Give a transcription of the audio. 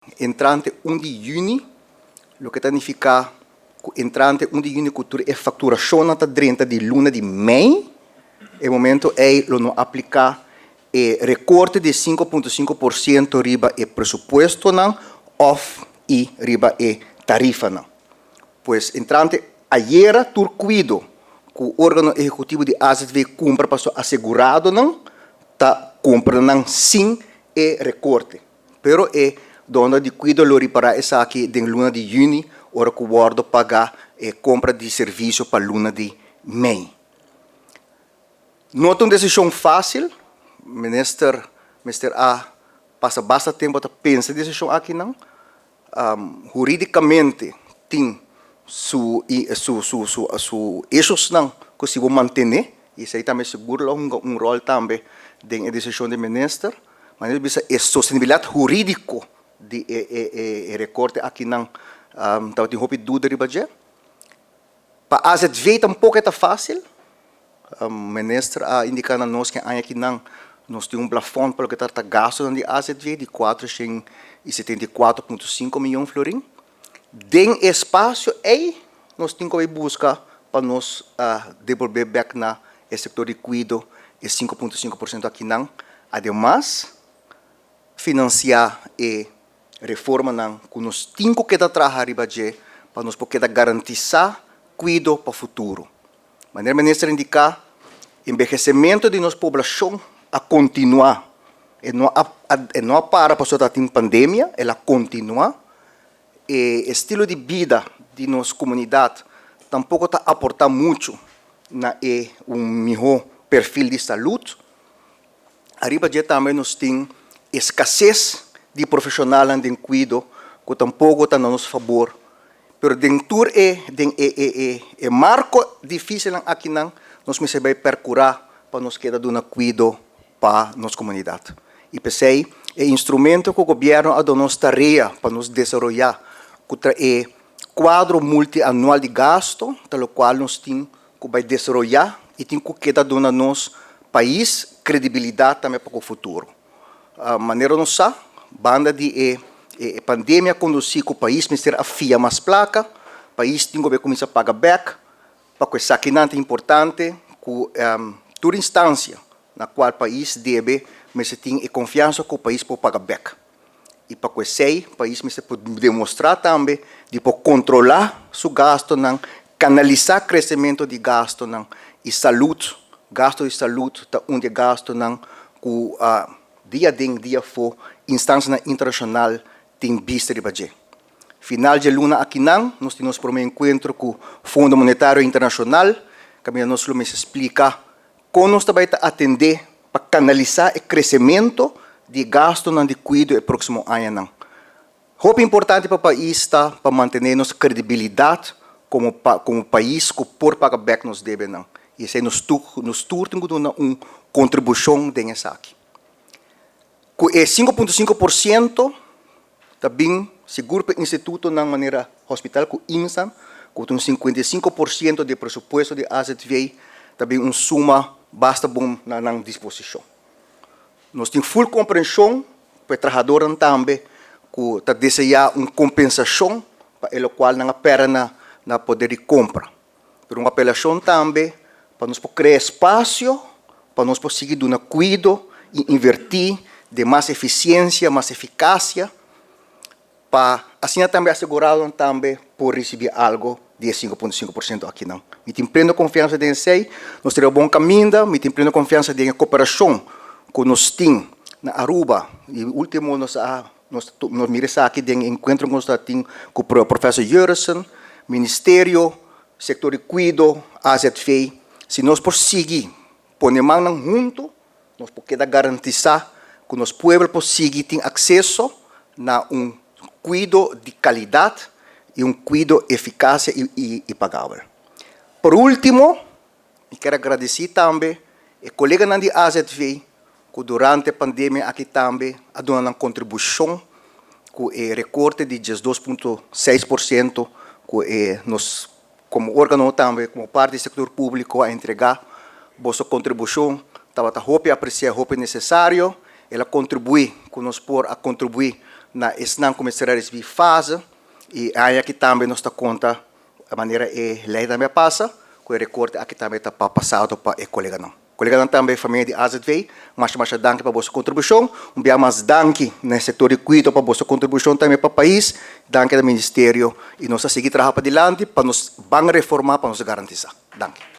Entrante 1 di yüni, loke ta nifiká ku entrante 1 di yüni ku tur e fakturashonnan ta drenta di luna di mei, e momento ei lo no apliká e rekorte di 5,5% riba e presupuestonan òf i riba e tarifanan. Pues entrante ayera tur kuido ku órgano ehekutivo di AZV kumpra pa su aseguradonan ta kumpra nan sin e rekorte. Pero e dono di kuido lo ripará esaki den luna di yüni ora ku wòrdu pagá e kompra di servisio pa luna di mei. No ta un desishon fásil, minister mester a pasa basta tempu ta pensa e desishon akinan. Hurídikamente tin su su su su su eshosnan ku si bo mantené i esei tambe sigur lo hunga un ròl tambe den e desishon di minister. Manera di bisa e sostenibilidat hurídiko di e e e rekorte akinan tabatin hopi duda riba dje. Pa AZV tampoko e ta fásil. Minister a indiká na nos ku e aña akinan nos tin un plafòn pa loke ta trata gastunan di AZV di 474,5 miyon florin. Den e espasio ei nos tin ku bai buska pa nos debolbé bèk na e sektor di kuido e 5,5% akinan. Ademas finansiá e reformanan ku nos tin ku keda traha riba dje pa nos por keda garantisá kuido pa futuro. Manera minister a indiká, enbehesementu di nos poblashon a kontinuá. E no a e no a para pasobra ta tin pandemia, el a kontinuá. E estilo di bida di nos komunidat tampoko ta aportá muchu na e un mihó perfil di salud. Ariba dje tambe nos tin eskases di profeshonalnan den kuido ku tampoko ta na nos fabor. Pero den tur e den e e e e marko difisilnan akinan nos mester bai perkurá pa nos keda duna kuido pa nos komunidat. I p'esei e instrumento ku gobièrnu a duna nos tarea pa nos desaroyá ku ta e kuadro multianual di gasto ta lokual nos tin ku bai desaroyá i tin ku keda duna nos pais kredibilidat tambe pa ku futuro. Manera nos sa, banda di e e pandemia a kondusí ku pais mester a fia mas plaka, pais tin ku bai kuminsá paga bèk, pa ku esakinan ta importante ku tur instansia na kual pais debe mester tin e konfiansa ku pais por paga bèk. I pa ku esei pais mester por demostrá tambe di por kontrolá su gastunan, kanalisá kresementu di gastunan i salud, gastu di salud ta un di e gastunan ku dia aden dia afó instansianan internashonal tin bista riba dje. Final dje luna akinan nos tin nos promé enkuentro ku Fondo Monetario Internashonal kaminda nos lo mester splika Kon nos ta bai ta atendé pa kanalisá e kresementu di e gastunan di kuido e próksimo añanan? Hopi importante pa pais ta pa mantené nos kredibilidat komo komo pais ku por paga bèk nos debenan. I esei nos tur nos tur tin ku duna un kontribushon den esaki. Ku e 5,5% ta bin sigur pa institutonan manera hospital ku IMSA, ku ta un 55% di e presupuesto di AZV, ta bin un suma basta bon na nan disposishon. Nos tin ful komprenshon pa e trahadornan tambe ku ta deseá un kompensashon pa e lokual nan a pèrdè na poder di kompra. Pero un apelashon tambe pa nos por krea espasio pa nos por sigui duna kuido i invertí den mas efisiensia, mas efikasia, pa asina tambe aseguradonan tambe por risibí algo di e 5,5% akinan. Mi tin pleno konfiansa den esei, nos ta riba bon kaminda, mi tin pleno konfiansa den e koperashon ku nos tin na Aruba i ultimo nos a Nos nos mira esaki den e enkuentro ku nos ta tin ku Professor Jeurissen, Ministerio, Sektor di Kuido, AZV. Si nos por sigui pone mannan huntu, nos por keda garantisá ku nos pueblo por sigui tin akseso na un kuido di kalidat i un kuido efikasia i i pagabel. Por último, Mi kier a gradisí tambe e koleganan di AZV ku durante e pandemia aki tambe a duna nan kontribushon ku e rekorte di 12,6% ku e nos komo organo tambe komo parti di sektor públiko a entregá. Boso kontribushon tabata hopi apresiá, hopi nesesario. El a kontribuí ku nos por a kontribuí. na esnan ku mester a risibí fase i aña aki tambe nos ta konta manera e lei tambe a pasa ku e rekorte aki tambe ta pa pasado pa e koleganan. Koleganan tambe famia di AZV, masha masha danki pa boso kontribushon. Un bia mas danki na e sektor di kuido pa boso kontribushon tambe pa pais. Danki na ministerio i nos ta sigui traha padilanti pa nos ban reforma pa nos garantisa. Danki.